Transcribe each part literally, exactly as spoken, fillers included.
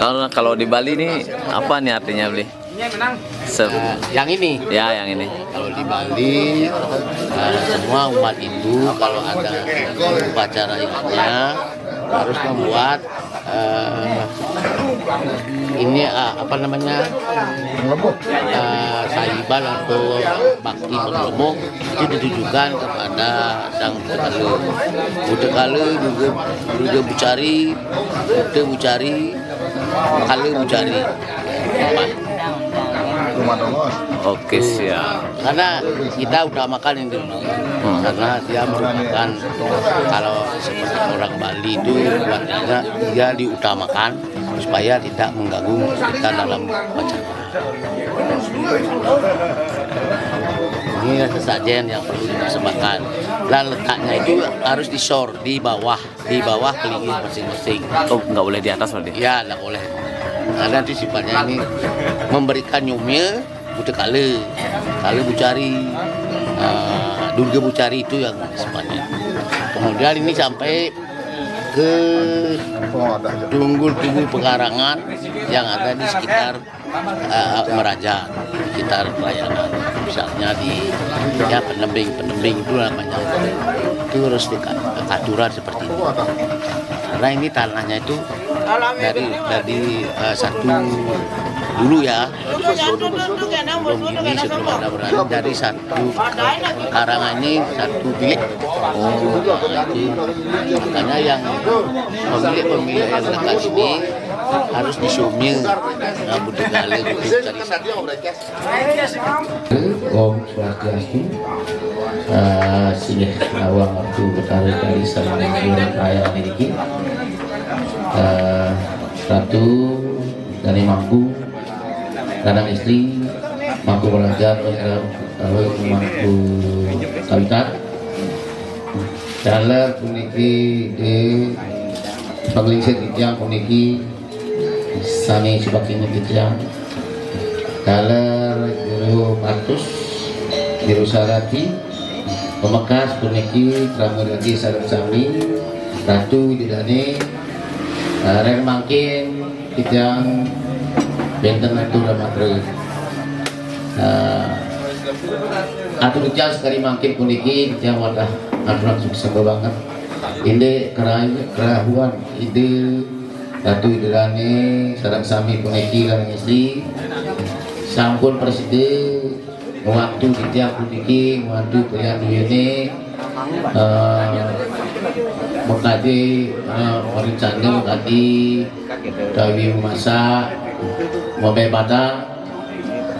Kalau, kalau di Bali nih, apa nih artinya, Bli? Se- Eh, yang ini, ya, yang ini. Kalau di Bali, eh, semua umat Hindu kalau ada upacara ininya harus membuat eh, ini, ah, apa namanya, eh, sahiban atau bakti pengelemuh itu ditujukan kepada Sang Butekale. Butekale juga, juga Bucari, Buta Bucari, Kale Bucari. Oke, siap. Karena kita utamakan ini dulu. Karena dia merupakan, kalau seperti orang Bali itu, buatnya dia diutamakan supaya tidak mengganggu kita dalam wacana. Ini sesajen yang perlu dipersembahkan, dan letaknya itu harus disor di bawah, di bawah kelinggih masing-masing. Oh, nggak boleh di atas berarti? Ya, tidak boleh. Karena itu sifatnya ini memberikan nyumia, Butekale, Kale Bucari, eh, Durga Bucari, itu yang sifatnya. Kemudian ini sampai ke tunggul tugu pengarangan yang ada di sekitar eh, Meraja, sekitar pelayanan. Misalnya di, ya, penembing, penembing itu namanya. Itu harus di aturan seperti ini. Karena ini tanahnya itu dari, dari eh, satu dulu, ya, sebelum ini, sebelum ada berani, dari satu karangan ini satu bilik. Oh, itu makanya yang pemilik-pemilik yang dekat sini harus disumil, nah, budegale gitu, cari. Om Swastiastu. Eh, silih awang Ratu Betara Kali Salamander Raya niki. Eh, Ratu dari Mangku, kadang istri, Mangku Belajar, eh, Mangku Kalitar. Daler puniki di penglingsir titiang puniki sami subakti titiang. Daler Juru Patus, Juru Sarati, pemekas puniki krama dadi sareng sami, Ratu Widodane, eh, ring mangkin titiang wenten atur amatra. Eh, atur titiang sekadi mangkin puniki titiang wantah aturang suksma banget. Indik kerayu-, kerahuan Ida Ratu Widodane sareng sami puniki lan istri sampun prasida ngwantu titiang puniki, ngwantu priyan duwene, eh, makadi, eh, rencana makadi utawi masak, ngombe batang,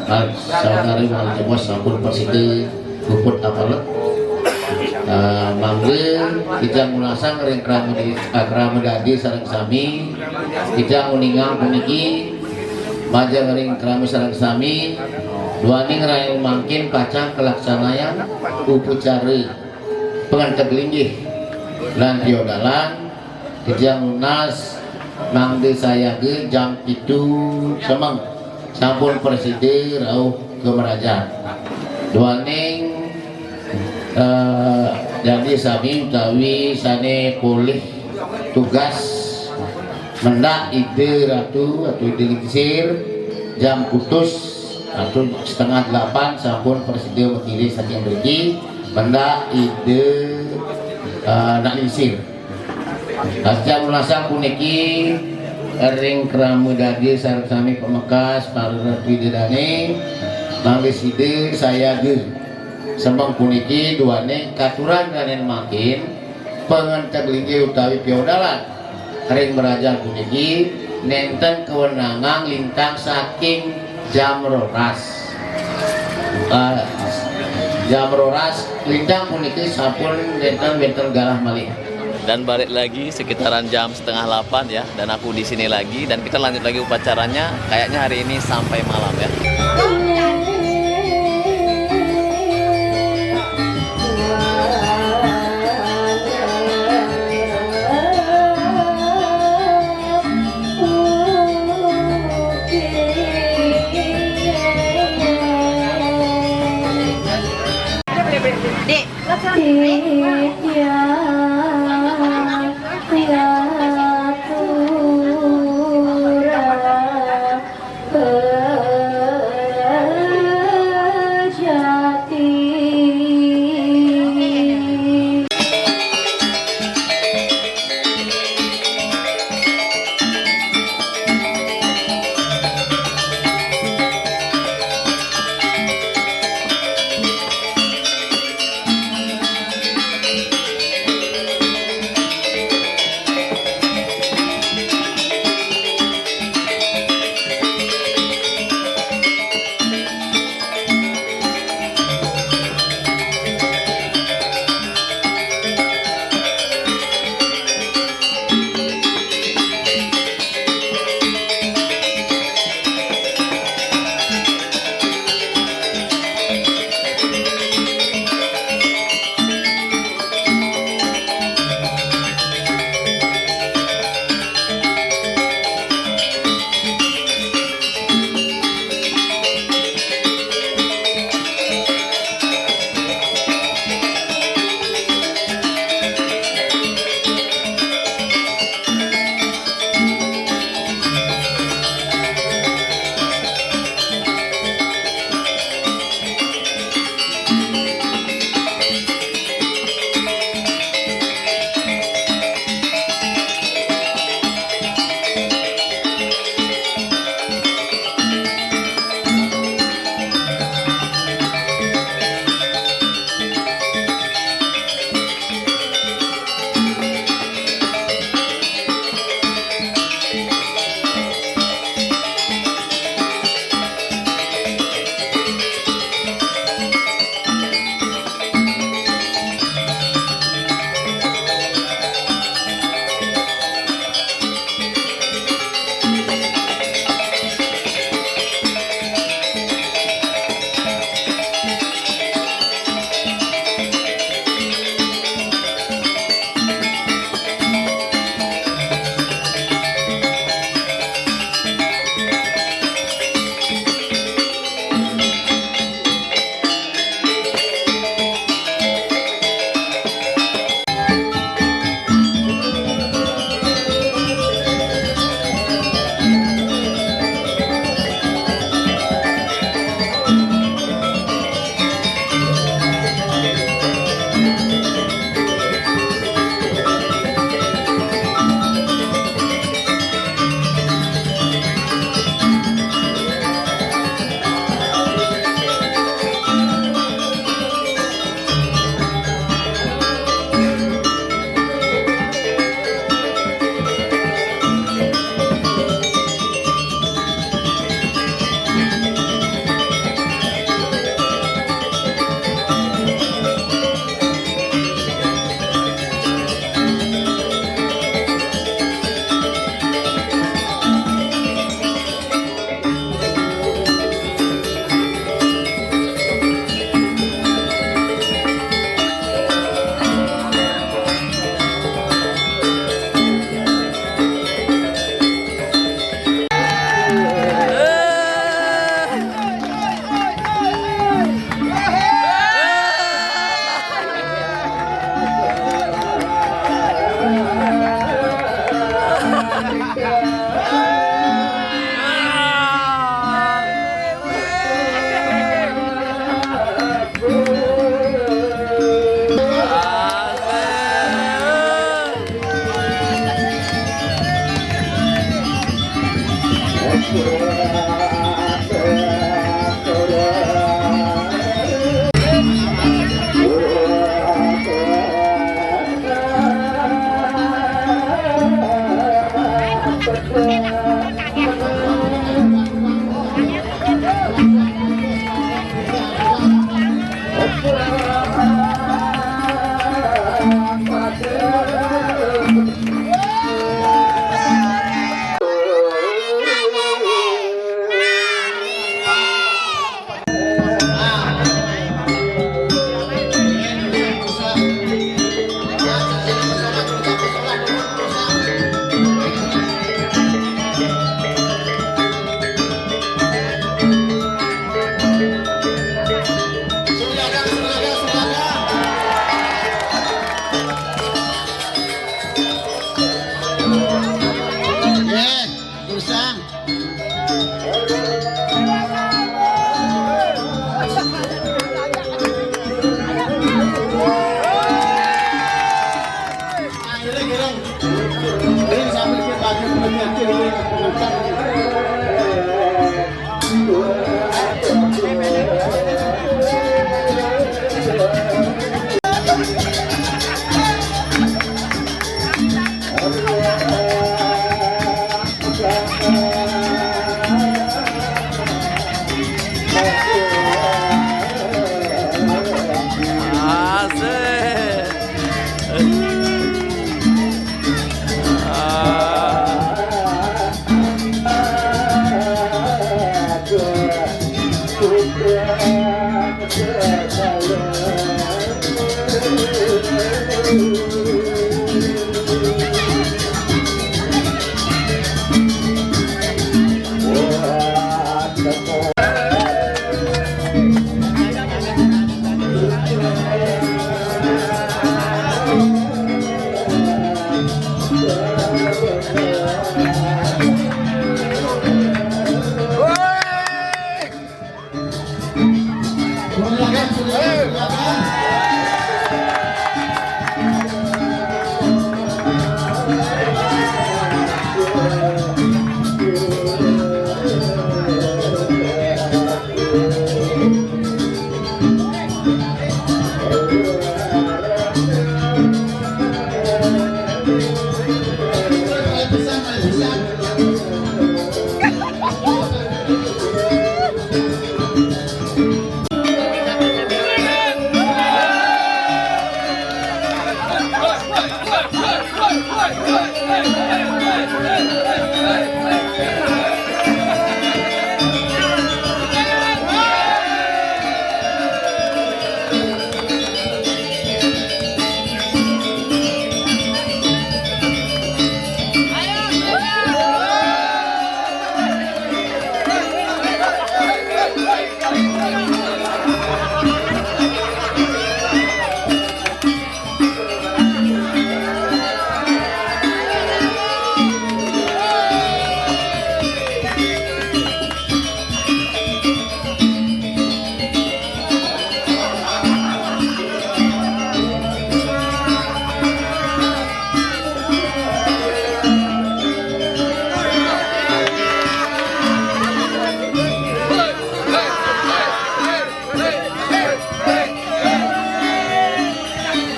ah, saudari wali jebos sampun prasida puput apalet. Ah, mangga titiang nunas ring krama di, ah, krama dadi sareng sami, titiang uningang puniki, majeng ring krami sareng sami, duaning rain mangkin pacang kalaksanayang upacara panganteg linggih lan piodalan, titiang nunas mangda sayaga jam pitu semeng sampun prasida rauh ka merajan. Duaning, eh, dadi sami utawi sane polih tugas, mendak Ida Ratu atau Ida Lingsir, jam kutus atau setengah delapan sampun prasida makire saking mriki, mendak Ida, eh, Nak Lingsir. Titiang nunas puniki ring krama dadi sareng sami pamekas para Ratu Ida Dane, mangda sida sayaga. Semeng puniki duaning katuran rain mangkin panganteg linggih utawi piodalan ring merajan puniki nenten kawenangan lintang saking jam roras. Ah, jam roras lintang puniki sampun nenten, nenten galah malih. Dan balik lagi sekitaran jam setengah delapan ya, dan aku di sini lagi, dan kita lanjut lagi upacaranya, kayaknya hari ini sampai malam ya. Dek, Titiang ngaturang Oke, terusnya. Asik. Ah.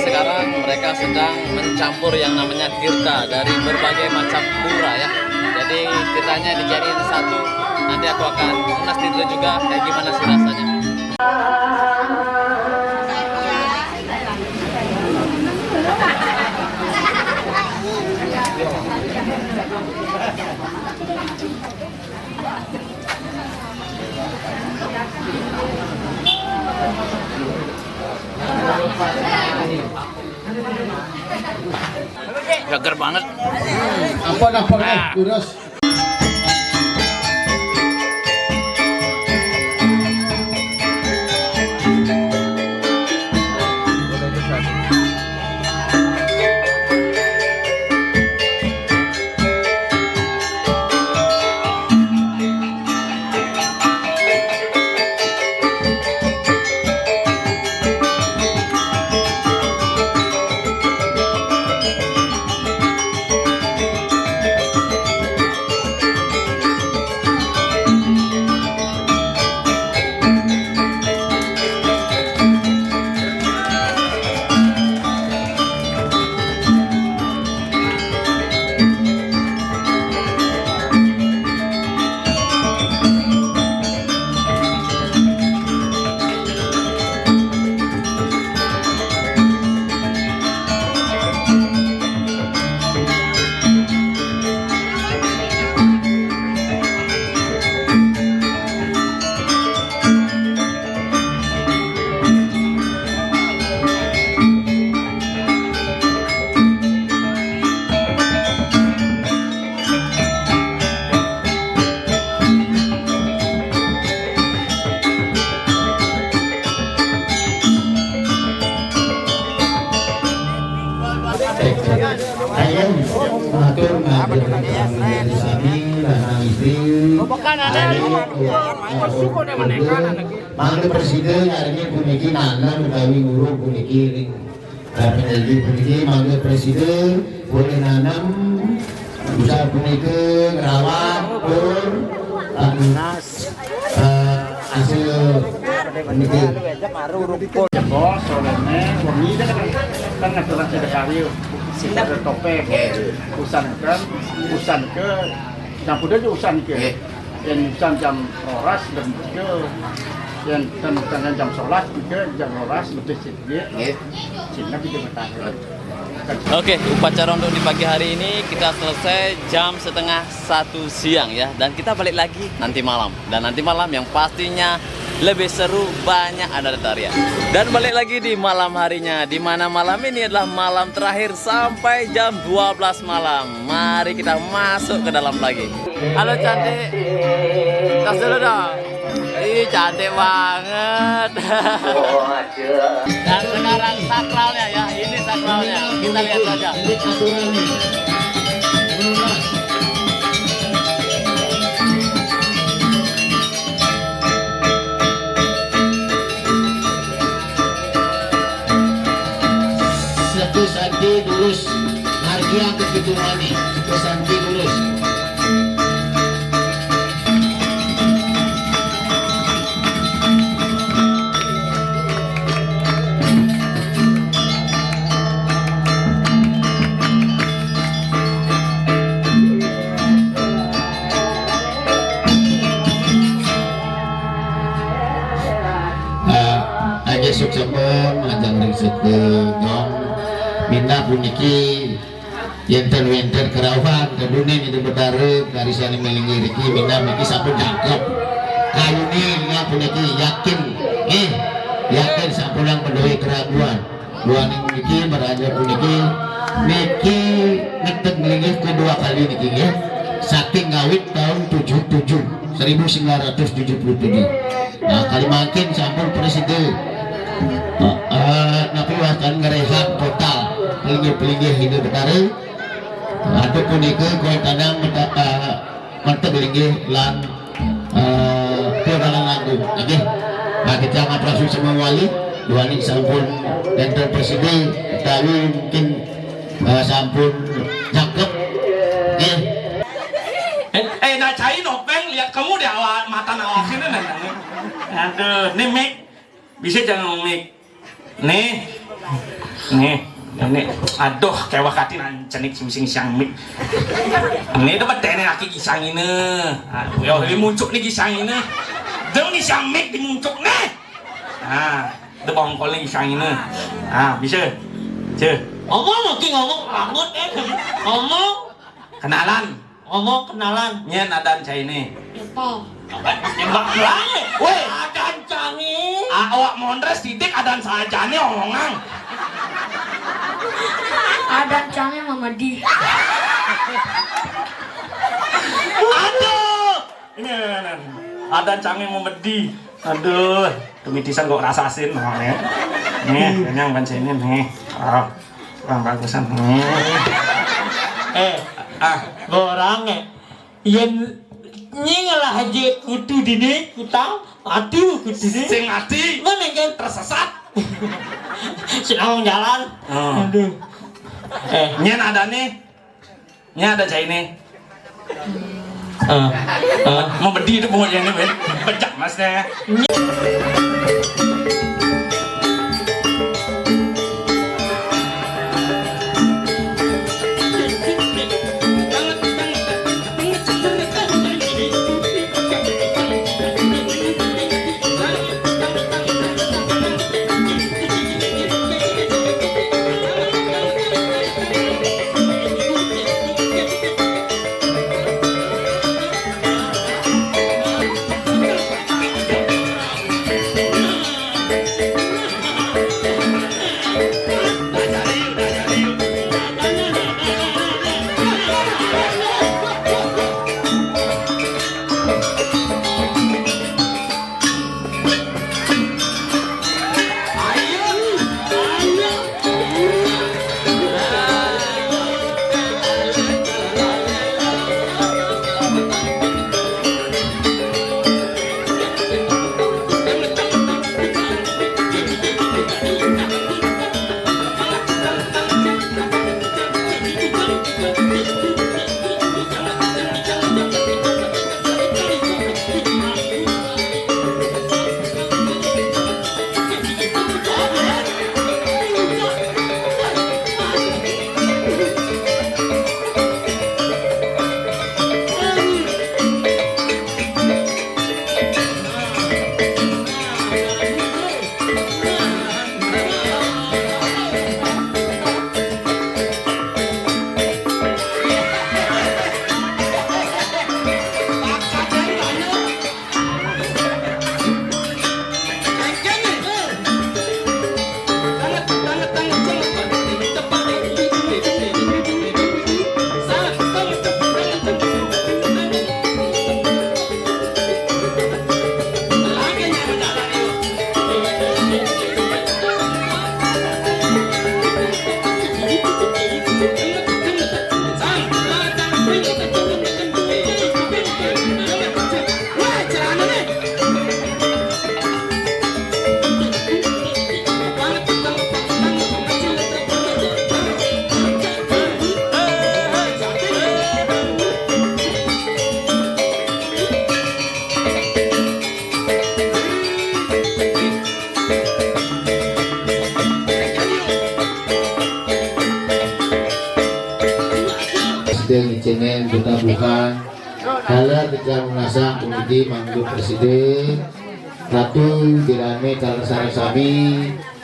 Sekarang mereka sedang mencampur yang namanya tirta dari berbagai macam pura, ya. Jadi tirtanya dijadiin satu. Nanti aku akan ulas tirta juga kayak gimana sih rasanya. Seger banget. Apa, apa, eh, terus? Bukan ada. Ayo, suku dia menekan anak. Mangga presida nyarengin puniki nanem utawi nguruk puniki ring, eh, penyeldi puniki, mangga presida boleh nanem, usah punika ngrawat tur, eh, hasil puniki. Jebos, sorene, wengi deh kan, kan ngaturake karya. Ada topeng. Usan kan, usan ke, campur aja usan ke. Nggih. Yang usan jam rolas dan ke, yang ten-, ten-, jam sebelas ke, jam rolas lebih sedikit. Nggih. Sehingga kita bertahan. Oke, upacara untuk di pagi hari ini kita selesai jam setengah satu siang ya, dan kita balik lagi nanti malam. Dan nanti malam yang pastinya lebih seru, banyak ada tarian. Dan balik lagi di malam harinya, di mana malam ini adalah malam terakhir sampai jam dua belas malam. Mari kita masuk ke dalam lagi. Halo cantik. Tas dulu dong. Ih, cantik banget. Dan sekarang sakralnya ya, ini sakralnya. Kita lihat saja. Satu santi lurus, margia kepitunane, satu santi lurus. Eh, aja suksema majeng ring sedaya minab puniki. Yenten wenten kerauhan, kedune Ida Betara, dari sane melinggih riki, minab niki sampun jangkep. Kayune minab puniki yakin, eh, yakin sampunang menuhi keraguan. Duaning puniki, maraja puniki, niki ngeten melinggih kedua kali niki, nggih. Saking ngawit tahun tujuh tujuh, seribu sembilan ratus tujuh puluh tujuh. Nah, kali mangkin sampun prasida. Eh, eh, napi wastane ngrehab total pelinggih-pelinggih Ida Betara. Aduh punika kuwi tanang meta-, eh, mantep linggih lan, eh, pun dalam lagu. Nggih. Nah, kita ngatur semua wali, duaning sampun enten prasida utawi mungkin, eh, sampun cakep. Nggih. Eh, eh, nak cai nopeng, lihat kamu di awal mata nawasin nih. Aduh, nih mik. Bisa jangan mik. Nih. Nih. Nih. Aduh, kewah kati nan cenik sing sing siang mik. Nih dapat dene laki gisang ini. Ah, yo, ini muncuk nih gisang ini. Dong nih siang mik dimuncuk nih. Nah, itu bongkol nih gisang ini. Ah, bisa. Cih. Ngomong lagi ngomong rambut, eh. Ngomong. Kenalan. Ngomong kenalan. Nyen adan cai ini. Apa? Nembak pulang. Woi, adan cai ini. Ah, awak mondres titik adan saja nih omongan. Adan cai ini Mamadi. Aduh. Ini, ini, ini. Adan cai ini Mamadi. Aduh, tumitisan kok rasasin, nah, nih. Nih, kenyang kan sini nih. Ah, kurang bagusan. Nih. Eh, ah, orang eh. Yen nying lah aja kutu dini, kutang, ati kutu dini. Sing ati. Mana kan tersesat. Senang jalan. Oh. Aduh. Eh, nyen ada nih. Nya ada cai ini. Eh, eh. Mau bedi itu pungut yang ini, Ben. Bejak, Mas, deh. Titiang ngunasang puniki mangda prasida, Ratu Ida dané taler sareng sami,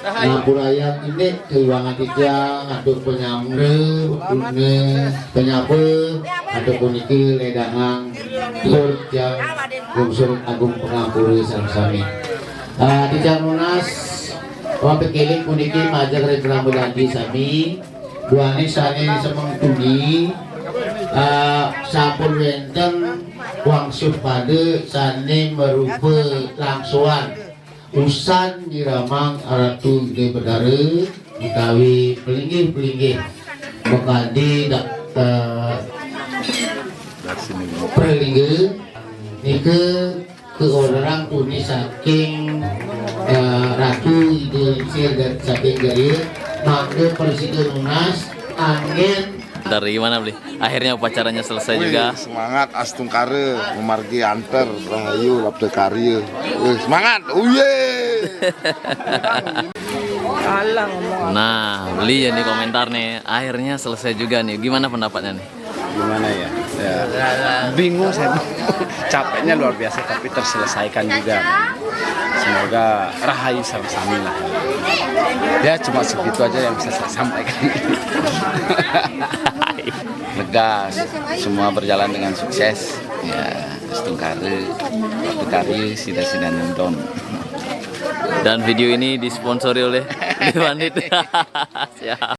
ngampurayang indik kawiwangan titiang antuk panyamra, puna panyapa, antuk punika ledangang tur titiang lungsur agung pangampura sareng sami. Ah, titiang nunas, wau pakéling puniki majeng ring krama danci sami, duaning sané semeng tuni, ah, sampun wénten wangsuh pada sané marupa langsuan usan nyiramang Ratu Ida Betara utawi pelinggih-pelinggih makadi dak-, eh, pralingga nika kaorderang tuni saking, eh, Ratu Ida Lingsir dan saking Jaya, mangda prasida nunas anggén. Dari mana, Bli? Akhirnya upacaranya selesai Wih, juga. Semangat Astungkara, memargi antar rahayu labda karya. Wih, semangat. Uye. Nah, Bli ya nih komentar nih. Akhirnya selesai juga nih. Gimana pendapatnya nih? Gimana ya? Ya, bingung saya. Capeknya luar biasa tapi terselesaikan juga. Semoga rahayu sareng sami lah. Ya, cuma segitu aja yang bisa saya sampaikan. Lega, semua berjalan dengan sukses. Ya, Astungkara, Astungkari, sida-sida nonton. Dan video ini disponsori oleh Bli Pandit. Siap.